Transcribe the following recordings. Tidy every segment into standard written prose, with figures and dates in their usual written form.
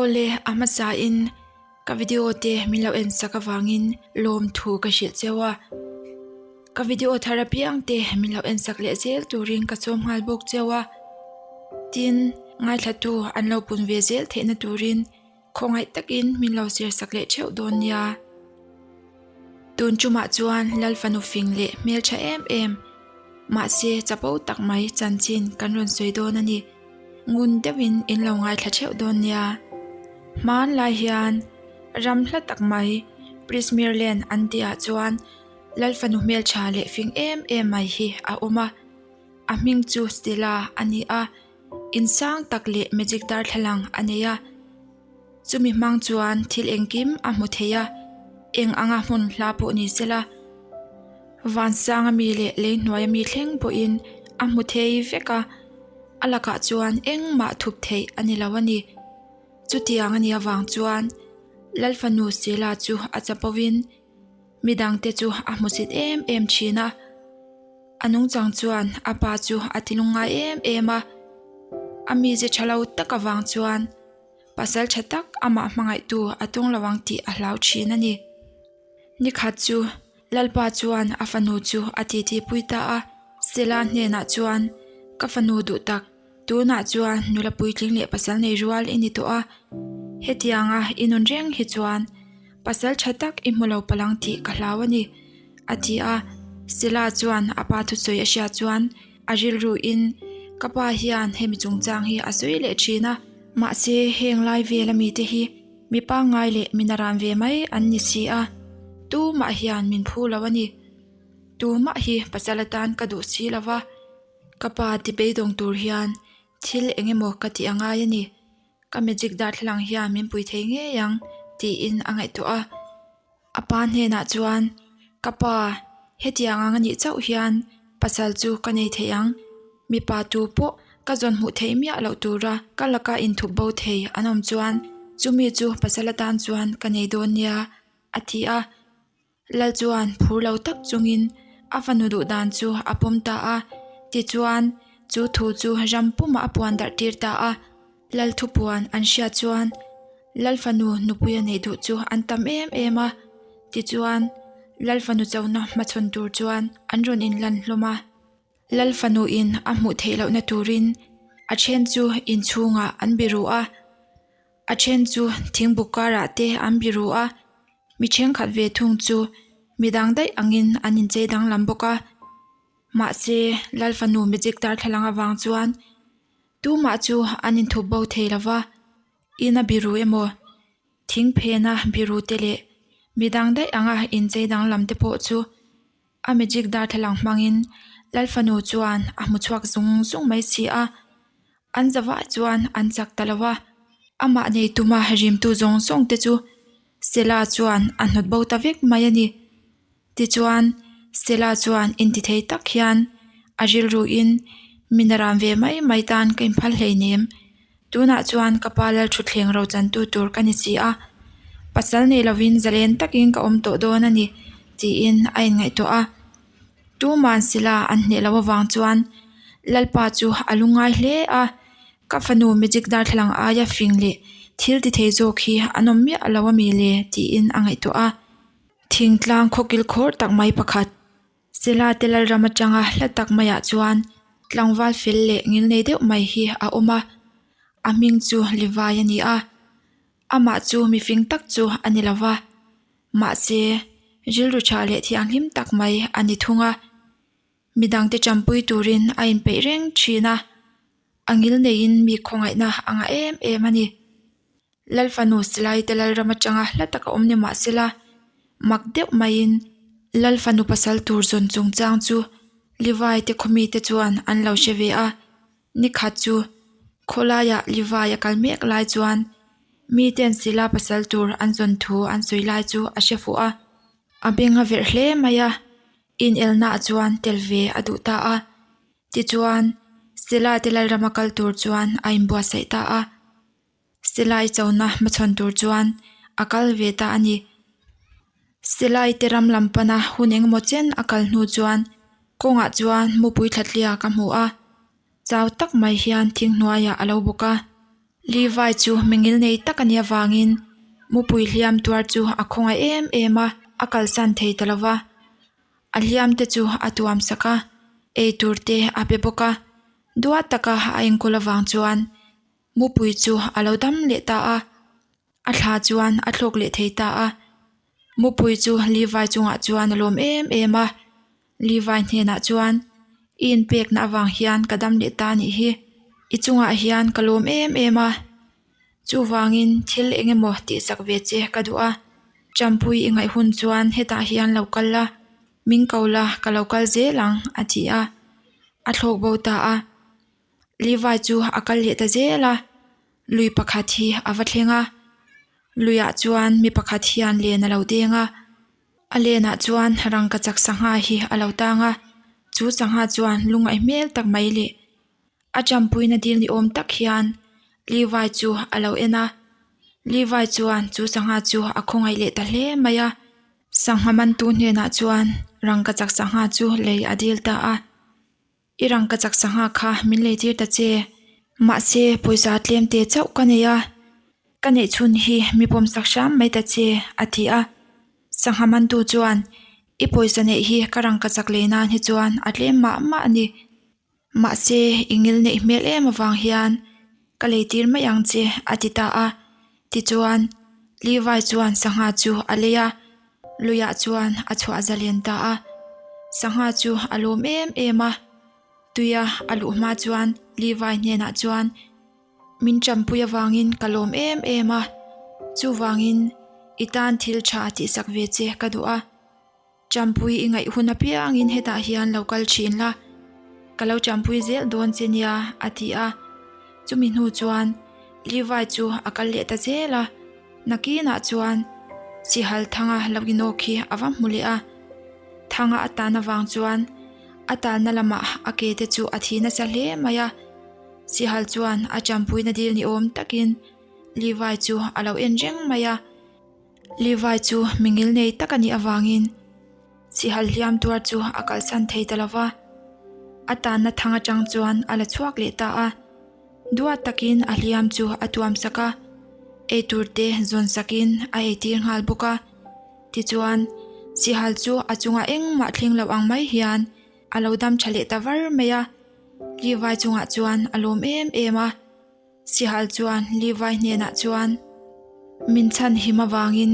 Awle, a hmasa in ka video te min lo en sak avangin lawmthu ka hrilh cheu a. Ka video thar apiang te min lo en sak leh zel turin ka sawm nghal bawk cheu a. Tin, ngaithlatu an lo pun ve zel theihna turin Khawngaih takin min lo zir sak leh theuh dawn nia. Tun tumah chuan Lal fanu fing leh hmeltha em em, mahse chapo tak mai chanchin kan rawn sawi dawn a ni. Ngun deuhin in lo ngaithla theuh dawn nia. Hmanlai hian ram hla tak mai Prismirland an tihah chuan Lal fanu hmeltha leh fing em em mai hi a awm a. A hming chu Stella a ni a. In sang tak leh magic darthlalang a nei a, chumi hmang chuan thil engkim a hmu thei a, eng anga hmun hla pawh ni sela, vansang ami leh lei hnuai ami thleng pawhin a hmu thei vek a, a lakah chuan engmah thup theih a ni lo a ni. Chutiang a nih avang chuan Lalfanu Sela chu a chapovin Midangte chu a hmusit em em thin a, a nungchang chuan a pa chu a ti lungngai em em a. A mize tha lo tak avang chuan pasal tha tak amah hmangaihtu a tawng lo ang tih a hlau thin a ni. Nikhat chu Lalpa chuan a fanu chu a titi pui ta a, Sela hnenah chuan, Ka fanu duh tak, Tunah chuan nula puitling leh pasal nei rual i ni tawh a, hetianga i nun reng hi chuan pasal tha tak i hmu lo palang tih ka hlau a ni, a ti a. Sela chuan a pa thusawi a hriat chuan a rilruin, Ka pa hian hemi chungchang hi a sawi leh thin a, mahse heng lai vela mite hi mi pangngai leh mi naran ve mai an ni si a, tumah hian min phu lo a ni. Tumah hi pasal atan ka duh si lo va. Ka pa ti beidawng tur hian thil eng emaw ka tih a ngai a ni. Ka magic darthlalang hian min pui thei ngei ang tiin a ngaihtuah a. A pa hnenah chuan, Ka pa, hetiang ang a nih chauh hian pasal chu ka nei thei ang. Mipa tu pawh ka zawn hmuh theih miah loh tura ka laka inthup bo thei an awm chuan chumi chu pasal atan chuan ka nei dawn nia, a ti a. Lal chuan phur lo tak chungin a fanu duh dan chu a pawm ta a, tichuan chu thu chu ram pumah a puan darh tir ta a. Lal thupuan an hriat chuan Lal fanu nupui a neih duh chu an tam em em a, tichuan Lal fanu chona hmachhawn tur chuan an rawn inlan hlawm a. Lal fanu in a hmuh theih lohna turin a then chu inchhungah an biru a, a then chu thingbuk karah te an biru a. Mi thenkhat ve thung chu midang daih angin an inchei danglam bawk a, mahse Lal fanu magic darthlalang avang chuan tumah chu an inthup bo thei lo va, ina biru emaw thing phena biru te leh midang daih anga inchei danglam te pawh chu A magic darthlalang hmangin Lal fanu chuan a hmu chhuak zung zung mai si a, an zavah chuan an chak ta lo a. Amah nei tuma rimtu zawng zawng te chu Stella chuan a hnawt bo ta vek mai a ni. Tichuan, Stella chuan intithei tak hian a rilruin, Min a ram ve mai mai tan ka inphal hleinem. Tunah chuan ka pa lal thutthleng ro chantu tur ka ni si a, pasal nei lovin zalen takin ka awm tawh dawn a ni, tiin a inngaihtuah a. Tuman sila an hneh loh avang chuan Lalpa chu a lungngai hle a, Ka fanu magic darthlalang aia fing leh thil ti thei zawk hi an awm miah lo a mi le? tiin a ngaihtuah a. Thingtlang khawkil khawr tak mai pakhat. Sela te lalram atanga hla tak maiah chuan tlangval fel leh ngilnei deuh mai hi a awm a, a hming chu Levi a ni a, amah chu mifing tak chu a ni lo va, mahse rilru tha leh thianghlim tak mai a ni thung a, midangte tanpui turin a inpeih reng thin a, a ngilneiin mi khawngaihna a ngah em em a ni. Lal fanu silai te lalram atanga hla taka awm ni mah sela, mak deuh maiin Lal fanu pasal tur zawn chungchang chu Levi te khawmi te chuan an lo hre ve a. Nikhat chu khawlaiah Levi a kal mek lai chuan miten sila pasal tur an zawn thu an sawi lai chu a hre fuh a. A beng a verh hle mai a, inelnaah chuan tel ve a duh ta a. Tichuan, Sela te lalrama kal tur chuan a inbuatsaih ta a. Silai chona hmachhawn tur chuan a kal ve ta a ni. Silai te ram lam pana hun engemaw chen a kal hnu chuan kawngah chuan mupui thlatliak a hmu a, chau tak mai hian thing hnuaiah a lo bawk a. Levi chu mingil nei tak a nih avangin mupui hliam tuar chu a khawngaih em em a, a kalsan thei ta lo va. A hliam te chu a tuam sak a, ei tur te a pe bawk a. Duat taka a enkawl avang chuan mupui chu a lo dam leh ta a, a thla chuan a thlawk leh thei ta a. Mupui chu Levi chungah chuan a lawm em em a, Levi hnenah chuan, I inpekna avang hian ka dam leh ta anih hi. I chungah hian ka lawm em em a. Chuvangin thil eng emaw tihsak ve che ka duh a. Champui i ngaih hun chuan hetah hian lo kal la, min ko la ka lo kal zel ang, a ti a. A thlawk bo ta a. Levi chu a kal leh ta zel a. Lui pakhat hi a va thleng a. Luiah chuan mi pakhat hian len a lo deng a. A lenah chuan rangkachak sangha hi a lo tang a, chu sangha chuan lungngaih hmel tak mai leh a champuina dil ni awm tak hian Levi chu a lo en a. Levi chuan chu sangha chu a khawngaih leh ta hle mai a, sangha mantu hnenah chuan rangkachak sangha chu lei a dil ta a. I rangkachak sangha kha min lei tir ta che. Mahse, pawisa tlem te chauh ka nei a, ka neih chhun hi mi pawmsak hram mai ta che, a ti a. Sangha mantu chuan, I pawisa neih hi ka rangkachak lei nan hi chuan a tlem mah mah a ni. Mahse, i ngil neih hmel em avang hian ka lei tir mai ang che, a ti ta a. Tichuan, Levi chuan sangha chu a lei a, luiah chuan a chhuah zalen ta a. Sangha chu a lawm em em a, tuia a luh hma chuan Levi hnenah chuan, Min ṭampui avangin ka lawm em em a, chuvangin i tan thil ṭha tihsak ve che ka duh a. Champui i ngaih hun apiangin hetah hian lo kal thin la, ka lo champui zel dawn che nia, a ti a. Chumi hnu chuan Levi chu a kal leh ta zel a, nakinah chuan Sihal Thanga lo inawk hi a va hmu leh a. Thanga a tan avang chuan a talna lamah a ke te chu a thi nasa hle mai a. Sihal chuan a champuina dil ni awm takin Levi chu a lo en reng mai a. Levi chu mi ngilnei tak a nih avangin sihal hliam tuar chu a kalsan thei ta lo va, a tanna thang atang chuan a la chhuak leh ta a. Duat takin a hliam chu a tuam sak a, eitur te zawn sakin a eitir nghal bawk a. Tichuan, sihal chu a chungah engmah thleng lo ang mai hian a lo dam tha leh ta var mai a. Levi chungah chuan a lawm em em a. Sihal chuan Levi hnenah chuan, Min chhan him avangin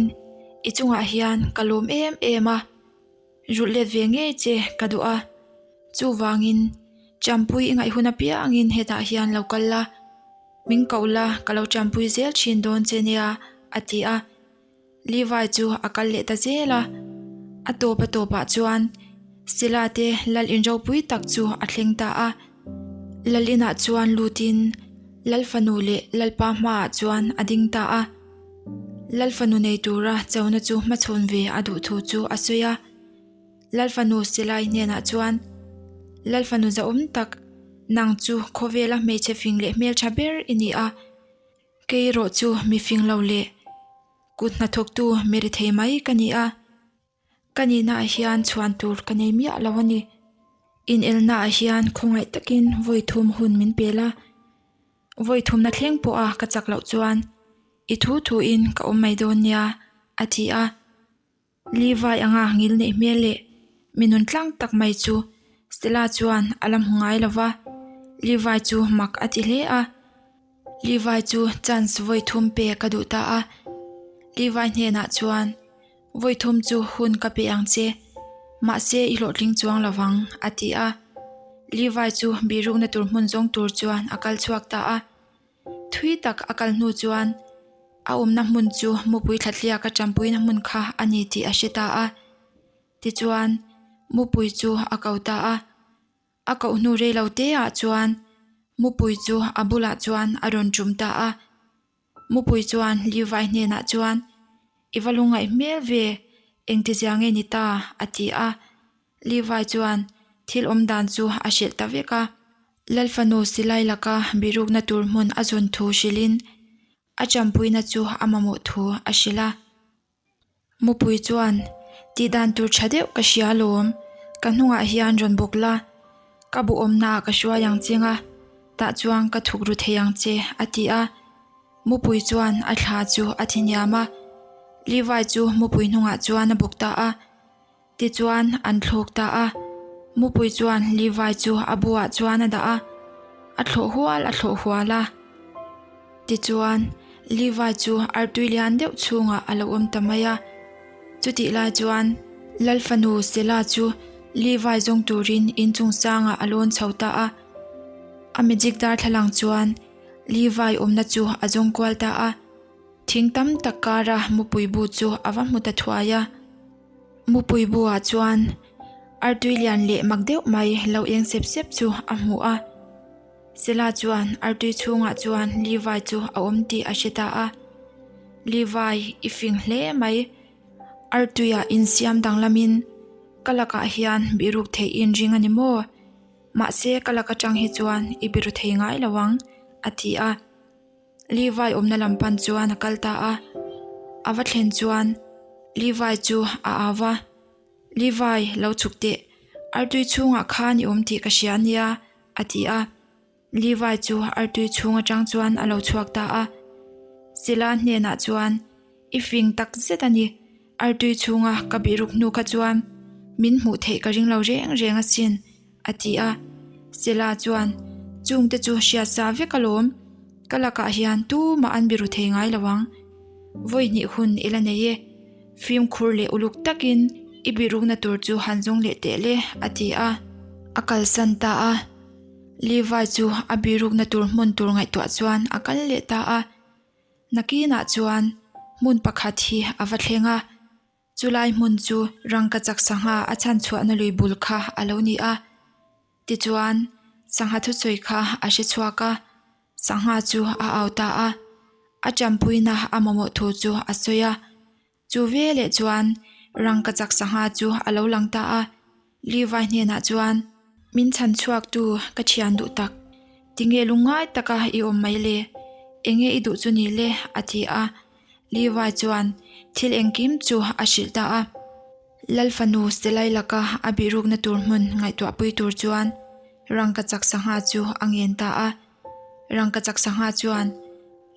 i chungah hian ka lawm em em a, rulh let ve ngei che ka duh a. Chuvangin Champui i ngaih hun apiangin hetah hian lo kal la, min koh la ka lo champui zel thin dawn che nia, a ti a. Levi chu a kal leh ta zel a, a tawp a tawpah chuan Sela te lal in ropui tak chu a thleng ta a. Lal inah chuan lutin lal fanu leh lalpa hmaah chuan a ding ta a. Lal fanu nei tura chona chu hmachhawn ve a duh thu chu a sawi a. Lal fanu Selai hnenah chuan, Lal fanu zahawm tak, nang chu khawvela hmeichhe fing leh hmeltha ber i ni a. Kei erawh chu mi fing lo leh kut hnathawktu mi ri thei mai ka ni a, ka nihnaah hian chhuan tur ka nei miah lo a ni. Inelnaah hian khawngaih takin vawi thum hun min pel a, vawi thumna thleng pawha ka chak loh chuan i thu thuin ka awm mai dawn nia, a ti a. Levi anga ngil neih hmel leh mi nun tlang tak mai chu Stella chuan a la hmu ngai lo va, Levi chu mak a ti hle a. Levi chu chance vawi thum pe ka duh ta a, Levi hnenah chuan, Vawi thum chu hun ka pe ang che, mahse i hlawhtling chuang lo vang, a ti a. Levi chu bihrukna tur hmun zawng tur chuan a kal chhuak ta a. Thui tak a kal hnu chuan a awmna hmun chu mupui thlatliak a tanpuina hmun kha a ni tih a hre ta a. Tichuan, mupui chu a ko ta a. A koh hnu rei lo te ah chuan mupui chu a bulah chuan a rawn tum ta a. Mupui chuan Levi hnenah chuan, I va lungngaih hmel ve, engtizia nge ni ta? a ti a. Levi chuan thil awm dan chu a hrilh ta vek a. Lal fanu silai laka birukna tur hmun a zawn thu hrilhin a champuina chu a mamawh thu a hrilh a. Mupui chuan, Tih dan tur tha deuh ka hria alawm, ka hnungah hian rawn bawk la, ka buhawmnaah ka hruai ang cheng a, tah chuan ka thuk ru thei ang che, a ti a. Mupui chuan a thla chu a thi hniam a, Levi chu mupui hnungah chuan a bawk ta a. Tichuan an thlawk ta a, mupui chuan Levi chu a buah chuan a dah a, a thlawh hual a thlawh hual a. Tichuan Levi chu artui lian deuh chhungah a lo awm ta mai a. Chutih lai chuan Lal fanu Sela chu Levi zawng turin inchung sangah a lawn chho ta a. A magic darthlalang chuan Levi awmna chu a zawng kual ta a. Thing tam tak kara mupui bu chu a va hmu ta thuai a. Mupui buah chuan artui lian leh mak deuh mai lo eng sep sep chu a hmu a. Sela chuan artui chhungah chuan Levi chu a awm tih a hre ta a. Levi, i fing hle mai. Artuiah insiam danglamin ka lakah hian bihruk theih inring a ni maw? Mahse ka lak atang hi chuan i biru thei ngai lo ang, a ti a. Levi awmna lam pan chuan a kal ta a, a va thlen chuan Levi chu a au va, Levi, lo chhuk teh, artui chhungah khan i awm tih ka hria ania, a ti a. Levi chu artui chhung atang chuan a lo chhuak ta a. Sela hnenah chuan, I fing tak zet a ni, artui chhunga ka bihruk hnu kha chuan min hmuh theih ka ring lo reng reng asin, a ti a. Sela chuan, Chungte chu hriat sa vek alawm, ka lakah hian tumah an biru thei ngai lo ang. Vawi hnih hun i la nei e, fimkhur leh uluk takin i bihrukna tur chu han zawng leh teh le, a ti a. A kalsan ta a. Levi chu a bihrukna tur hmun tur ngaihtuah chuan a kal leh ta a. Nakinah chuan hmun pakhat hi a va thleng a, chulai hmun chu rangkachak sangha a chhan chhuahna lui bul kha a lo ni a. Tichuan, sangha thusawi kha a hre chhuak a, sangha chu a au ta a, a ṭampuina a mamawh thu chu a sawi a. Chu veleh chuan rangkachak sangha chu a lo lang ta a, Levi hnenah chuan, Min chhan chhuaktu ka thian duh tak, tinge lungngai taka i awm mai le? Enge i duh chu ni le? a ti a. Levi chuan thil engkim chu a hrilh ta a. Lal fanu Selai laka a bihrukna tur hmun ngaihtuahpui tur chuan rangkachak sangha chu a ngen ta a. Rangkachak sangha chuan,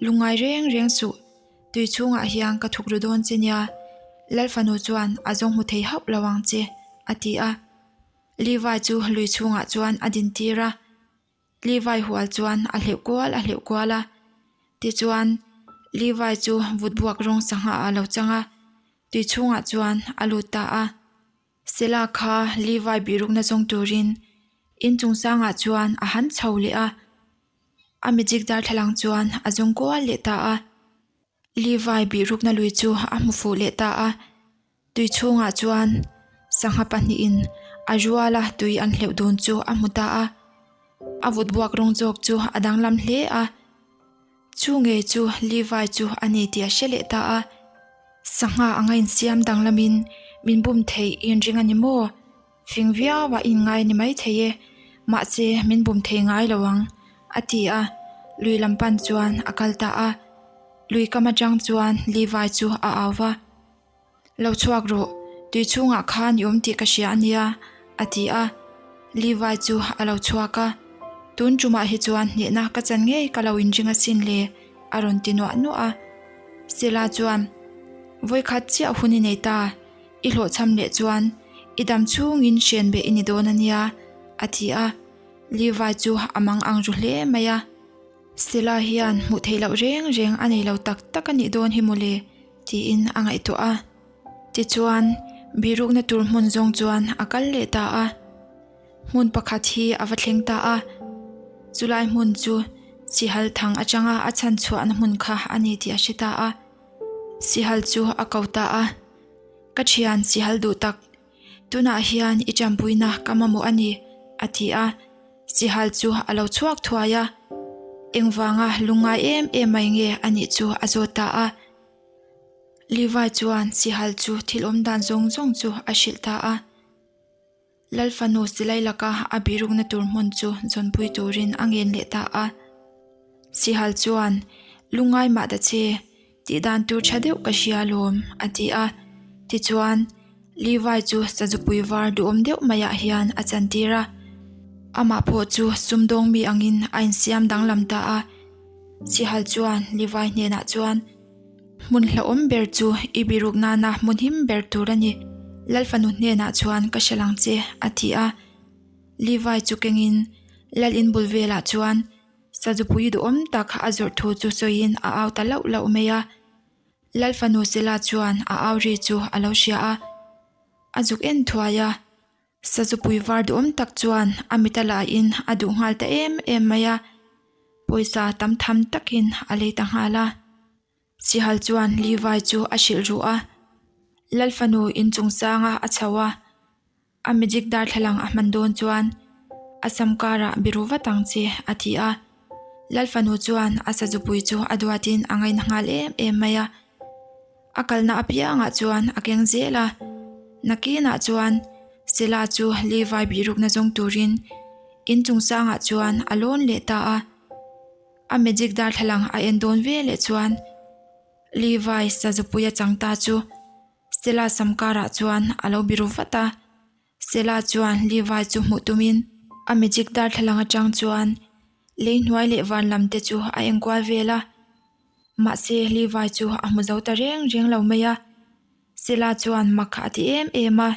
Lungngai reng reng suh, Tui chhungah hian ka thuk ru dawn che nia, Lal fanu chuan a zawng hmu thei hauh lo ang che, a ti a. Levi chu lui chhungah chuan a din tir a. Levi hual chuan a hleuh kual a hleuh kual a. Tichuan, Levi chu vut buak rawng sangha ah a lo chang a, tui chhungah chuan a lut ta a. Sela kha Levi bihrukna zawng turin in chung sangah chuan a han chho leh a. A magic darthlalang chuan a zawng kual leh ta a, Levi bihrukna lui chu a hmu fuh leh ta a, tui chhungah chuan sangha pahnihin a ruala tui an hleuh dun chu a hmu ta a, a vut buak rawng zawk chu a danglam hle a, chu ngei chu Levi chu a ni tih a hre leh ta a, sangha anga insiam danglamin min bum theih inring a ni maw? Fing viau a inngai ni mai thei e, mahse min bum thei ngai lo ang, a ti a, lui lam pan chuan a kal ta a. Lui kam atang chuan Levi chu a au va, Lo chhuak rawh, tui chhungah khan i awm tih ka hria a nia, a ti a. Levi chu a lo chhuak a, Tun tumah hi chuan hnehna ka chan ngei ka lo inring asin le, a rawn ti nuah nuah a. Sela chuan, Vawikhat chiah hun i nei ta, I hlawhchham leh chuan i dam chhungin hrian beh i ni dawn a nia, a ti a. Levi chu a mang ang ru hle mai a. Stella hian hmuh theih loh reng reng a nei lo tak tak a nih dawn hi mawle, tiin a ngaihtuah a. Tichuan, bihrukna tur hmun zawng chuan a kal leh ta a. Hmun pakhat hi a va thleng ta a. Chulai hmun chu sihal thang atanga a chhan chhuahna hmun kha a ni tih a hre ta a. Sihal chu a ko ta a. Ka thian sihal duh tak, tunah hian i tanpuina ka mamawh a ni, a ti a. Sihal chu a lo chhuak thuai a. Engvanga lungngai em em mai nge a nih chu a zawt ta a. Levi chuan sihal chu thil awm dan zawng zawng chu a hrilh ta a. Lal fanu silai laka a bihrukna tur hmun chu zawnpui turin a ngen leh ta a. Sihal chuan, Lungngai mah ta che, tih dan tur tha deuh ka hria alawm, a ti a. Tichuan, Levi chu sazupui var duhawm deuh maiah hian a chantir a. Amah pawh chu sumdawng mi angin a insiam danglam ta a. Sihal chuan Levi hnenah chuan, Hmun hlauhawm ber chu i biruk nana hmun him ber tur a ni. Lal fanu hnenah chuan ka hre lang che, a ti a. Levi chu kengin Lal in bul velah chuan Sazupui duhawm tak a zawrh thu chu sawiin a au ta lauh lauh mai a. Lal fanu Sela chuan a au ri chu a lo hria a, a zuk en thuai a. Sazupui var duhawm tak chuan a mit a laiin a duh nghal ta em em mai a, pawisa tam tham takin a lei ta nghal a. Sihal chuan Levi chu a hrilh ruh a, Lal fanu inchung sanga a chho a. A magic darthlalang a hman dawn chuan a sam karah biru vat ang che a ti a. Lal fanu chuan a sazupui chu a duatin a ngaina nghal em em mai a. A kalna apiangah chuan a keng zel a. Nakinah chuan Sela chu Levi bihrukna zawng turin in chung sangah chuan a lawn leh ta a. A magic darthlalang a en dawn ve leh chuan Levi sazupui a chang ta chu Stella sam karah chuan a lo biru vat a, Stella chuan Levi chu hmuh tumin a magic darthlalang atang chuan lei hnuai leh van lam te chu a enkual vel a, mahse Levi chu a hmu zo ta reng reng lo mai a, Stella chuan mak a ti em em a,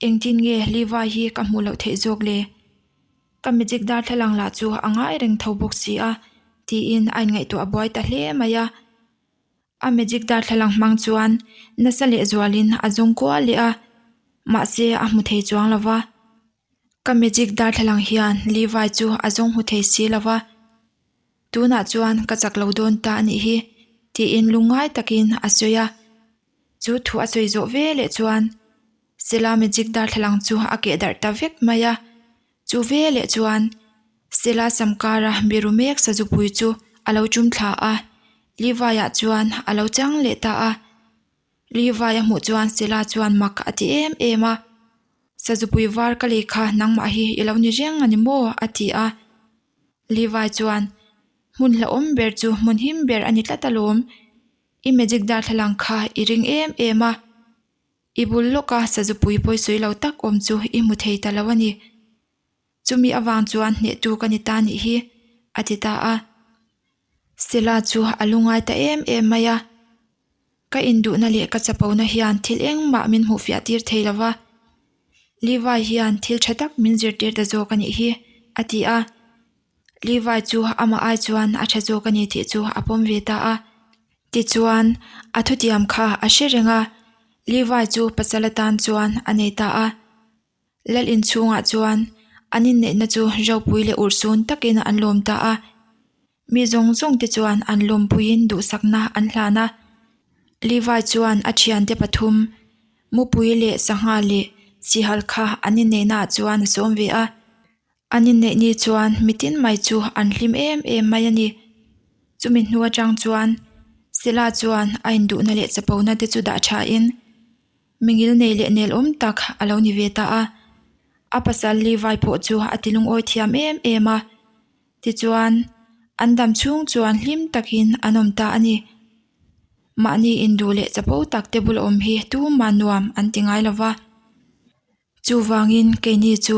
Engtin nge Levi hi ka hmuh loh theih zawk le? Ka magic darthlalang lah chu a ngai reng tho bawk si a, tiin a inngaihtuah buai ta hle mai a. A magic darthlalang hmang chuan nasa lehzualin a zawng kual leh a, mahse a hmu thei chuang lo va. Ka magic darthlalang hian Levi chu a zawng hmu thei si lo va, tunah chuan ka chak lo dawn ta a nih hi, tiin lungngai takin a sawi a. Chu thu a sawi zawh ve leh chuan Sela magic darthlalang chu a keh darh ta vek mai a. Chu veleh chuan Sela Samkara biru mek Sazupui chu a lo tum thla a, Levi-ah chuan a lo chang leh ta a. Levi a hmuh chuan Sela chuan mak a ti em em a, Sazupui var ka lei kha nangmah hi i lo ni reng a ni maw? a ti a. Levi chuan, Hmun hlauhawm ber chu hmun him ber a ni tlat alawm, i magic darthlalang kha i ring em em a. I bul lawka sazupui pawisawi lo tak awm chu i hmu thei ta lo a ni. Chumi avang chuan hnehtu ka ni ta nih hi, a ti ta a. Stella chu a lungngai ta em em mai a. Ka induhna leh ka chapona hian thil engmah min hmuhfiah tir thei lo va. Levi hian thil tha tak min zirtir ta zawk a nih hi, a ti a. Levi chu amah ai chuan a tha zawk a ni tih chu a pawm ve ta a. Tichuan, a thutiam kha a hre reng a, Levi chu pasal atan chuan a nei ta a. Lal inchhungah chuan an inneihna chu ropui leh urhsun takin an lawm ta a. Mi zawng zawng te chuan an lawmpuiin duhsakna an hlan a. Levi chuan a thiante pathum, Mupui leh Sangha leh Sihal kha an inneihnaah chuan a sawm ve a. An inneih ni chuan mitin mai chu an hlim em em mai a ni. Chumi hnu atang chuan Sela chuan a induhna leh chapona te chu dah thain mingil nei leh nel awm tak a lo ni ve ta a. A pasal Levi pawh chu a ti lungawi thiam em em a. Tichuan, an dam chhung chuan hlim takin an awm ta a ni. Mahni induh leh chapo tak te bul awm hi tumah nuam an ti ngai lo va. Chuvangin keini chu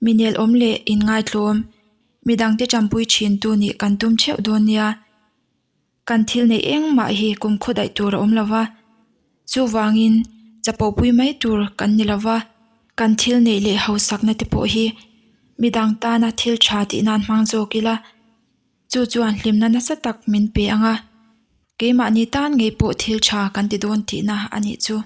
mi nelawm leh inngaitlawm, midangte tanpui thintu nih kan tum theuh dawn nia. Kan thil neih engmah hi kumkhaw daih tur a awm lo va, chuvangin chapopui mai tur kan ni lo va, kan thil neih leh hausakna te pawh hi midang tana thil tha tih nan hmang zawk ila, chu chuan hlimna nasa tak min pe ang a, keimahni tan ngei pawh thil tha kan ti dawn tihna a nih chu.